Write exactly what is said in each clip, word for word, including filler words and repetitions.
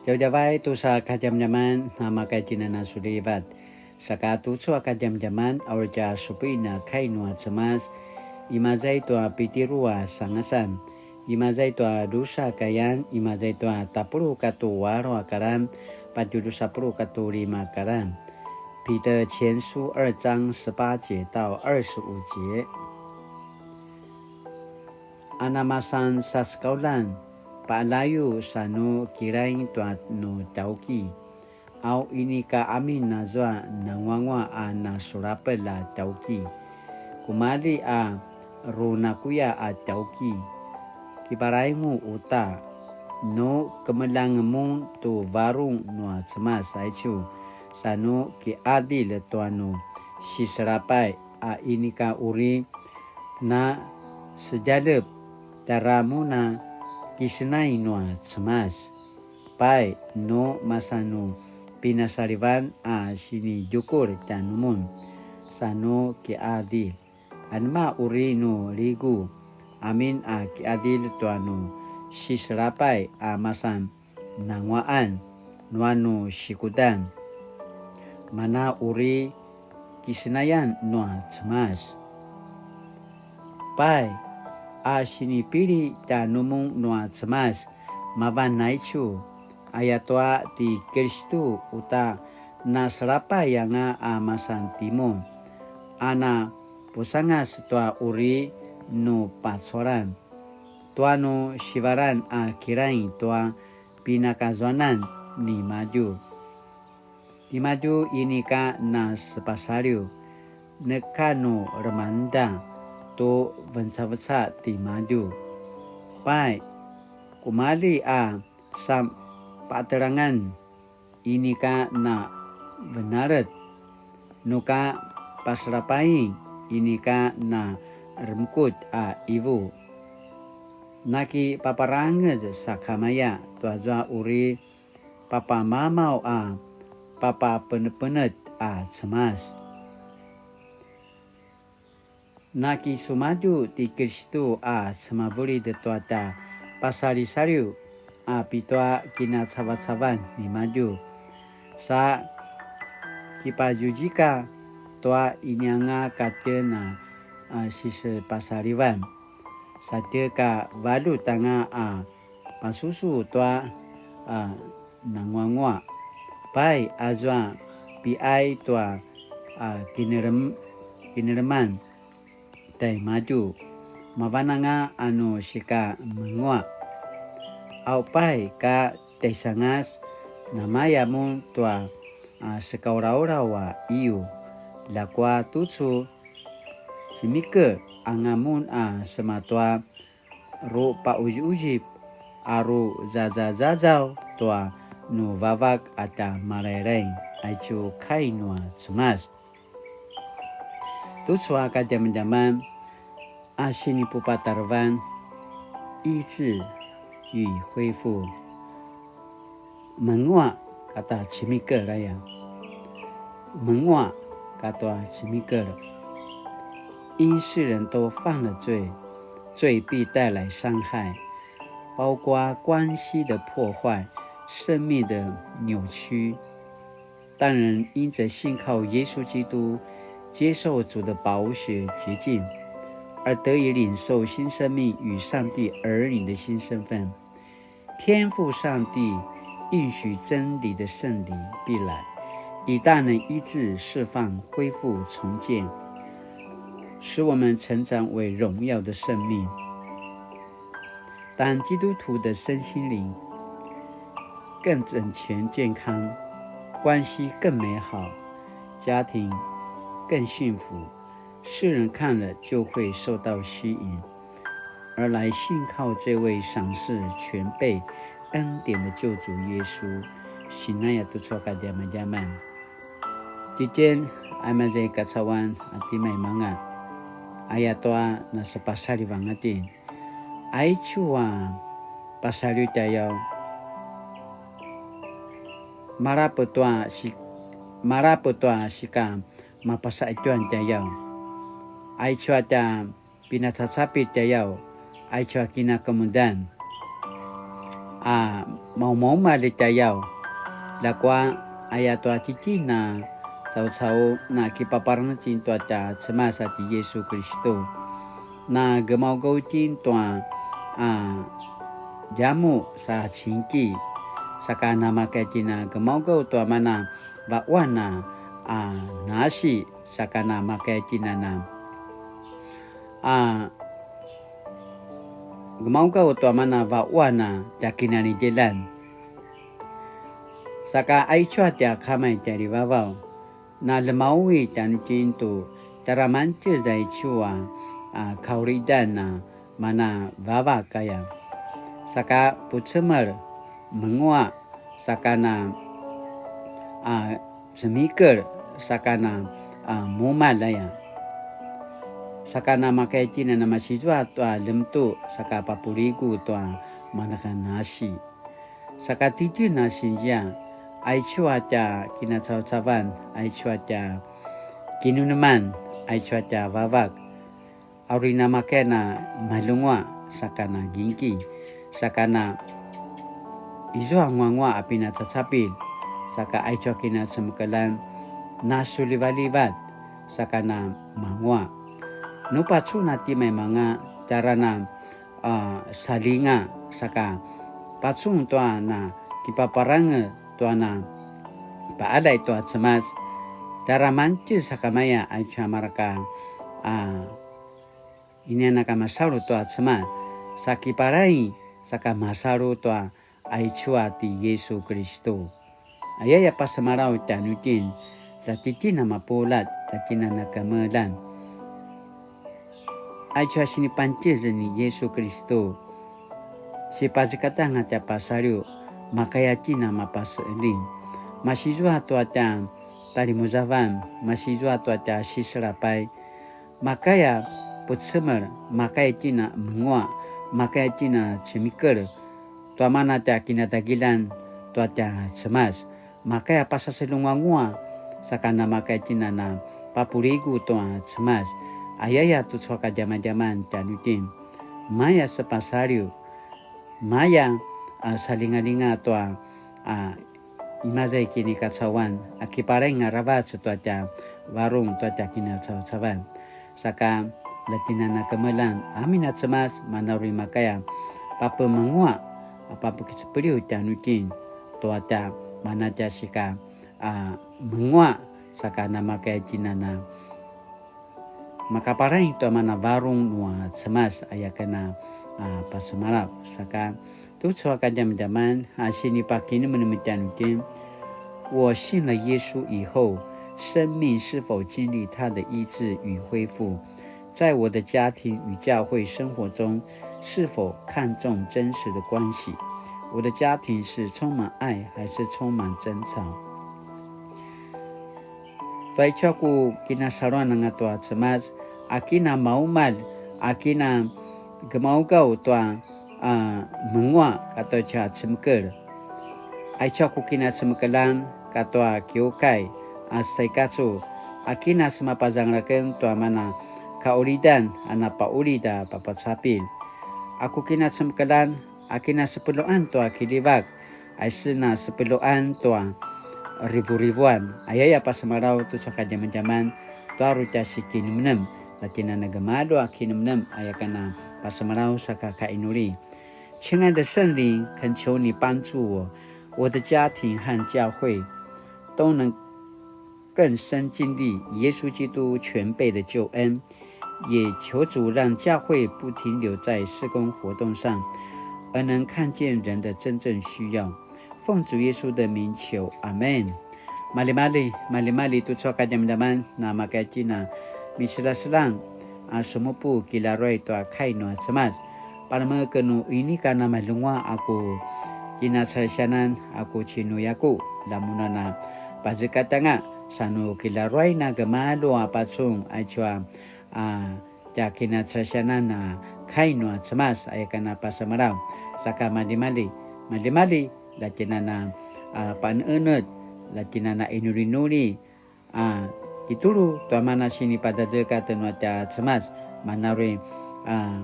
Djavadjavay tusa kadjamadjaman, namakay tinana sulivat. Saka tucu a kadjamadjaman, a uri tja supuin a kai nua Cemas, imaza i tua Pitiru a sangasan, imaza i tua drusa kayan, imaza i tua tapuluq katua alu a karan, patje drusa puluq katua lima a karan. 彼得前書二章十八節到二十五節。 A namasan sasekaulan, paqaljayu sa nu kilaing tua nu tjauki. Au inika amin azua nanguanguaq a nasulapelj a tjauki. Kumalji a runakuya a tjauki. Kiparaingu uta, nu kemeljang mun tu varung nua Cemas aicu, sa nu kiqadilj tua nu siselapay a inika uri na sedjalep, tjara mun a kisenay nua Cemas. Pai, nu masa nu pinasalivan a sinidjukulj tjanumun, sa nu kiqadilj. Anema uri nu ligu, amin a kiqadilj tua nu siselapay a masan nanguaqan nua nu sikudan, mana uri kisenayan nua Cemas. Pai, a sinipili tjanumun nua Cemas, mavan aicu, ayatua ti Kilistu uta naselapay anga a masan timun, a na pusangas tua uri nu pacualan, tua nu sivalan a kilaing tua pinakazuanan nimadju. Timadju inika nasepasaliw, neka nu lemangeda tu vencaveca timadju. Pai, kumalji a sa patelangan inika na venalet, nuka paselapain inika na remekut a ivu. Nakipaparangez sakamaya tuazua uri papamamaw a papapenepenet a Cemas. Nakisumadju ti Kilistu a semavelid tua tja pasalisaliw a pitua kinacavacavan nimadju. Sa kipazuzika tua inianga katjen a, a sisepasalivan. Sa tjeka valjut anga a pasusu tua, a, nanguanguaq. Pai azua piqay tua, a, kinelem-, kineleman tjaimadju, mavananga a nu sika menguaq. Au pai ka tjaisangas, namaya mun tua, a, sekaulaulaw a iyu, ljakua tucu, cemikel anga mun a sema tua ru pauzipuzip a ru zazazazaw tua nu vavak a tja Malailai, aicu kai nua Cemas. Tucu a kadjamadjaman a sinipupatarevan, 医治与恢复. Menguaq kata cemikel aya. Menguaq katua cemikel. 因世人都犯了罪，罪必带来伤害，包括关系的破坏、生命的扭曲。但人因着信靠耶稣基督，接受主的宝血洁净，而得以领受新生命与上帝儿女的新身份。 天父上帝应许真理的圣灵必来，以大能医治、释放、恢复、重建，使我们成长为荣耀的生命。当基督徒的身心灵更整全健康，关系更美好，家庭更幸福， 世人看了就会受到吸引，而来信靠这位赏赐全备恩典的救主耶稣。Sinaya tucu a kadjamadjaman. Titjen, a imaza i kacauan a timaimanga, ayatua nasepasaliv anga itjen. Aicu a pasaliv tjayaw, malap tua si-, malap tua sika mapasaqetjuan tjayaw. Aicu a tja pinacacapit tjayaw, aicu a kinakemudan. a maumaumalj i tjayaw. Ljakua aya tua tjitjen a caucau na kipaparangez itjen tua tja Cemas a ti Yisu Kilistu. Na gemaugaw itjen tua a djamuq sa cingki, saka namakaya itjen a gemaugaw tua mana vaquan a, a nasi, saka namakaya itjen a na a gemaugaw tua mana vaquan a tja kinanidjelan. Saka aicu a tja Kama i tjalivavaw, na lemawi tjanuitjen tu tjara mangtjez aicu a, a, kaulidan a mana vavak aya. Saka pucemel, menguaq, saka na, a, cemikel, saka na, a, mumalj aya. Saka namakaya itjen a na masizua tua lemtu, saka papuligu tua mana nasi. Saka tjitjen a sinzia, aicu a tja kinacavacavan, aicu a tja kinemeneman, aicu a tja vavak. A uri namakaya na maljenguaq, saka na gingki, saka na izua nguanguaq a pinacacapilj, saka aicu a kinacemekeljan na sulivalivat, saka na manguaq. Nu pacun a timaimanga tjara na, a, saljinga, saka pacun tua na kipaparangez tua na paqaljay tua Cemas, tjara mangtjez sakamaya aicu a mareka, a, ini a naka masalu tua Cemas, sa kipalay saka masalu tua aicu a ti Yisu Kilistu. Ayaya pasemalaw tjanuitjen, la tjitjen a mapuljat, la tjinana kemeljang. Aicu a sinipangtjez ni Yisu Kilistu, sipazekatj anga tja pasaliw, makaya itjen a mapaseqeljing. Masizua tua tja talimuzavan, masizua tua tja siselapay, makaya pucemel, makaya itjen a menguaq, makaya itjen a cemikel, tua mana tja kinatagiljan tua tja Cemas, makaya pasaselunguanguaq, saka namakaya itjen a na papuligu tua Cemas, ayaya tucu a kadjamadjaman tjanuitjen, maya sepasaliw, maya, a, salingalinga tua, a, imaza i kinikacauan, a kipalaing aravac tua tja varung tua tja kinacavacavan. Saka la tjinana kemeljang, amin a Cemas, mana uri makaya papemenguaq, a papekicepeliw tjanuitjen tua tja mana tja sika, a, menguaq, saka namakaya itjen a na makapalaing tua mana varung nua Cemas, aya ken a, a, pasemalaw. Saka tucu a kadjamadjaman a sinipakinemenem tjanuitjen, 我信了耶稣以后，生命是否经历他的医治与恢复？在我的家庭与教会生活中，是否看重真实的关系？我的家庭是充满爱，还是充满争吵？ Tua aicu a ku kinasaluan anga tua Cemas, a kina maumalj, a kina gemaugaw tua, a, menguaq katua tja cemekelj. Aicu a ku kinacemekeljan katua kiukai, a, saikacu, a kina semapazangal aken tua mana kaulidan, a, napaulid a papacapilj. A ku kinacemekeljan, a kina sepeluan tua kiljivak, a, sina sepeluan tua rivurivuan. Ayaya pasemalaw tucu a kadjamadjaman tua uri tja sikinemenem, la tjinana gemalju a kinemenem, aya ken a pasemalaw saka kainuli. 亲爱的圣灵，恳求你帮助我，我的家庭和教会都能更深经历耶稣基督全备的救恩，也求主让教会不停留在事工活动上，而能看见人的真正需要。奉主耶稣的名求，阿们。Maljimalji, maljimalji tucu a kadjamadjaman, namakaya itjen a miselaselang a semupu kilaruay tua kai nua Cemas. Palemeken nu inika namaljenguaq a ku kinacalisianan a ku cinuyaku, lamunan a pazekatj anga, sa nu kilaruay na gemalju a pacun aicu a, a, tja kinacalisianan a kai nua Cemas, aya ken a pasemalaw, saka maljimalji, maljimalji, la tjinana, a, panenet, la tjinana inulinuli, a, kitulu tua mana sinipazazekatj nua tja Cemas, mana uri, a,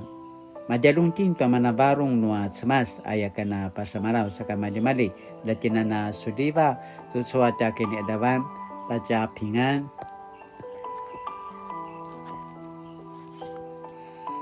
Madjalun itjen tua mana varung nua Cemas, aya ken a pasemalaw saka maljimalji, la tjen a na suliva, tucu a tja kiniqadavan, ta tja pingan.